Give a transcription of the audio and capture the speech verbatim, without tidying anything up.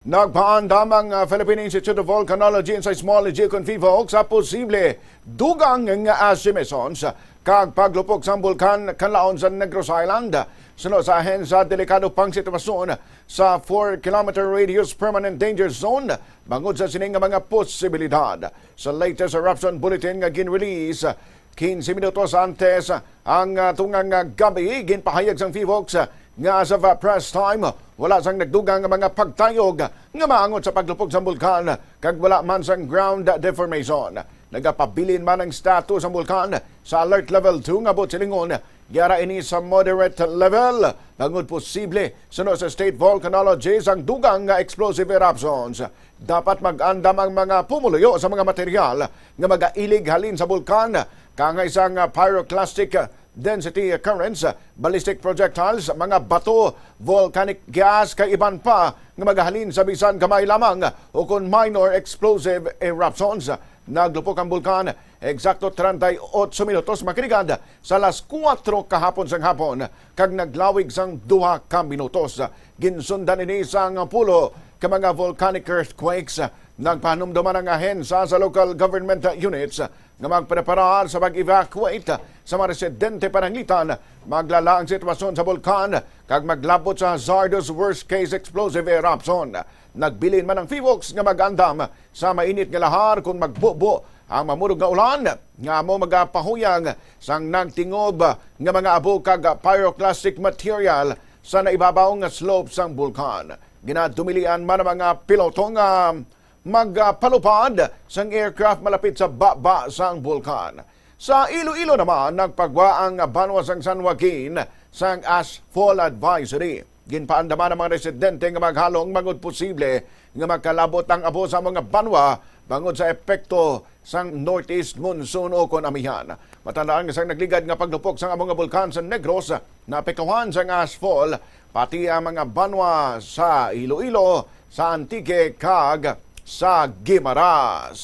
Nagpaandam ang, ah, Philippine Institute of Volcanology and Seismology, kon PHIVOLCS, sa posible dugang nga ash emissions kag paglupok sang bulkan kanlaon sa Negros Island. Suno sa ahensya, delikado pang sitwasyon sa four kilometer radius permanent danger zone bangod sa sini nga mga posibilidad. Sa latest eruption bulletin nga gin-release quince minutos antes ang, ah, tungang, ah, gab-i, ginpahayag sang PHIVOLCS nga as of, ah, press time, wala sang nagdugang nga mga pagtayog nga maangot sa paglupok sang bulkan, kag wala man sang ground deformation. Nagapabilin man ang status sang bulkan sa alert level two nga buot silingon, yara ini sa moderate level, bangod posible, suno sa state volcanologist, ang dugang nga explosive eruptions. Dapat mag-andam ang mga pumuluyo sa mga material nga magailig halin sa bulkan, kaangay sang pyroclastic density currents, ballistic projectiles, mga bato, volcanic gas, kag iban pa nga magahalin sa bisan gamay lamang ukon minor explosive eruptions. Naglupok ang bulkan eksakto treinta y ocho minutos makirigad sa alas kuwatro kahapon sang hapon, kag naglawig sang duha ka minutos. Ginsundan ini sang pulo ka mga volcanic earthquakes. Nagpahanumdom ang ahensya sa local government units nga magpreparar sa pag-evacuate sa mga residente pananglitan maglala ang sitwasyon sa bulkan kag maglabot sa hazardous worst-case explosive eruption. Nagbilin man ang PHIVOLCS nga mag-andam sa mainit nga lahar kon magbubo ang mamurog nga ulan nga amo magapahuyang sang nagtingob nga mga abo kag pyroclastic material sa naibabaw nga slope sang bulkan. Ginadumilian man ang mga piloto nga magpalupad sang aircraft malapit sa baba sang bulkan. Sa Iloilo naman, nagpagwa ang banwa sang San Joaquin sang ashfall advisory. Ginpaandaman ang mga residente nga maghalong bangod posible nga makalabot ang abo sa mga banwa bangod sa epekto sang northeast monsoon ukon amihan. Matandaan nga sang nagligad nga paglupok sang amo nga bulkan sa Negros, naapektuhan sang ashfall pati ang mga banwa sa Iloilo, sa Antique, kag sa Guimaras.